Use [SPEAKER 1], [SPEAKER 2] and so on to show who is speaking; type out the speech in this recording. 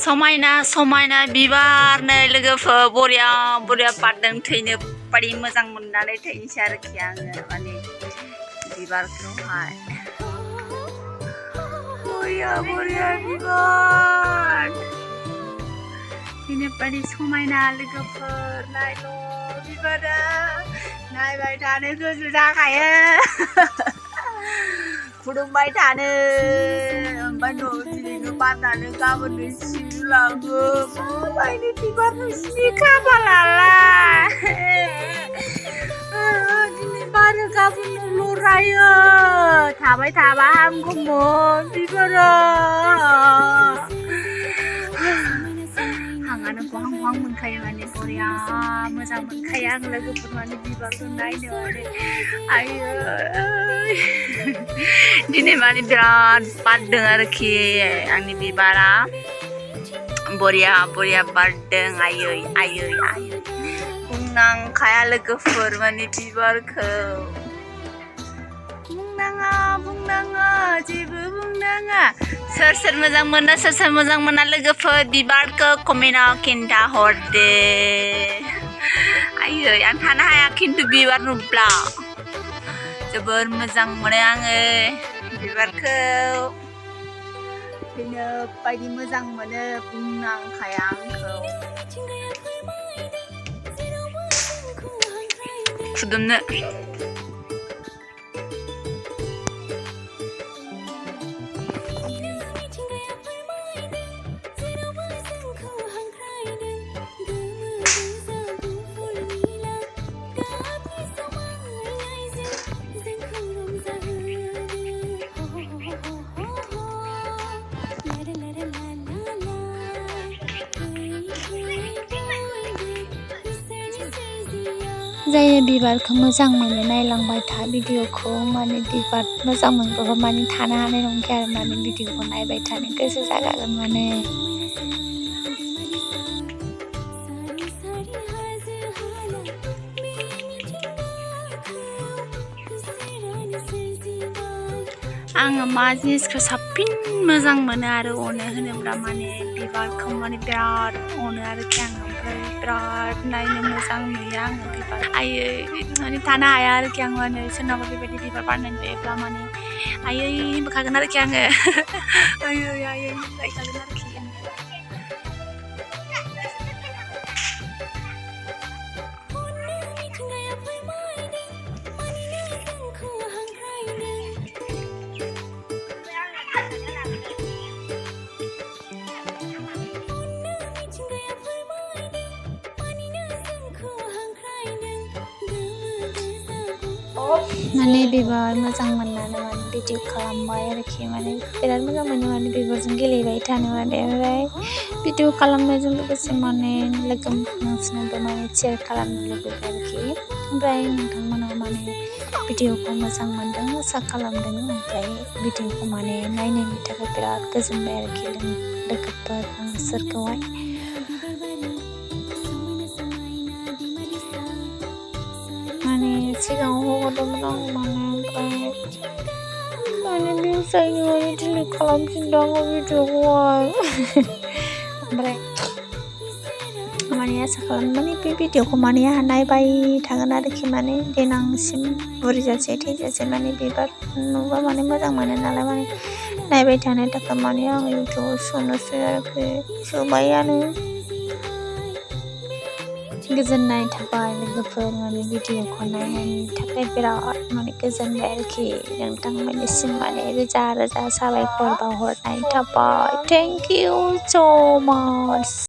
[SPEAKER 1] समायना समायना बिबारनै लोगोफोर बरिया बरिया बारदों थैनो बायदि मोजां मोननानै थैनोसै आरोखि आङो माने बिबारखौहाय बरिया बरिया बिबार थैनो बायदि समायना लोगोफोर नायल' बिबारा नायबाय थानो गोसो जाखायो फुदुंबाय थानो ओमफ्राय दिनैनो बारनानै गाबोननो सिरिलाङो माबायदि बिबार नोंसिनि खाफालालाय दिनै बारो गाबोननो लरायो थाबाय थाबा हामगौमोन बिबारा हांआनो बहां मोनखायो माने बरिया मोजां मोनखायो आं लोगोफोर माने बिबारखौ नायनो माने आयै दिनै माने बिराद बारदों आरोखि आंनि बिबारा बरिया बरिया बारदों आयै आयै आयै बुंनांखाया लोगोफोर माने बिबारखौ बुंनाङा जेबो बुंनाङा सोर मोजां मोनो सोर मोजां मोना लोगोफोर बिबारखौ कमेन्टआव खिन्था हरदे आयै आं थानो हाया खिन्थु बिबार नुब्ला जोबोर मोजां मोनो आङो बिबारखौ थैनो बायदि मोजां मोनो बुंनांखाया आंखौ फुदुंनो
[SPEAKER 2] जाय बिबारखौ मोजां मोनो नायलांबाय था भिडिअखौ माने बिबार मोजां मोनग्राबा माने थानो हानाय नंखाया आरो माने भिडिअखौ नायबाय थानो गोसो जागागोन माने
[SPEAKER 1] आङो मा जिनिसखौ साबसिन मोजां मोनो आरो अनो होनोब्ला माने बिबारखौ माने बिराद अनो आरोखि आङो ओमफ्राय बिराद नायनो मोजां नुयो आङो बिबार आयै माने थानो हाया आरोखि आं माने सोरनावबा बेबायदि बिबार बारनाय नुयोब्ला माने आयै होनखागोन आरोखि आङो आयै होनखागोन आरोखि
[SPEAKER 2] माने बिबार मोजां मोननानै माने भिडिअ खालामबाय आरोखि माने बिराद मोजां मोनो माने बिबारजों गेलेबाय थानो माने ओमफ्राय भिडिअ खालामनायजों लोगोसे माने नोंसोरनोबो माने शेयार खालामनो लुबैबाय आरोखि ओमफ्राय नोंथांमोना माने भिडिअखौ मोजां मोनदों आसा खालामदों ओमफ्राय भिडिअखौ माने नायनायनि थाखाय बिराद गोजोनबाय आरोखि लोगोफोर नोंसोरखौहाय माने सिगाङाव हगारदोंमोन आं माने भिउस जायैनि माने डिलिट खालामफिनदों आङो भिडिअखौहाय ओमफ्राय माने आसा खालामो माने बे भिडिअखौ माने आंहा नायबाय थागोन आरोखि माने देनांसिम बुरिजासे थैजासे माने बिबार नुबा माने मोजां मोनो नालाय माने नायबाय थानो थाखाय माने आं इउटुबाव सोनोसै आरोखि सोबायानो गोजोननाय थाबाय लोगोफोर माने भिडिअखौ नायनायनि थाखाय बिराद माने गोजोनबाय आरोखि नोंथांमोननिसिम माने रोजा रोजा साबायखर बावहरनाय थाबाय थेंक इउ स' माच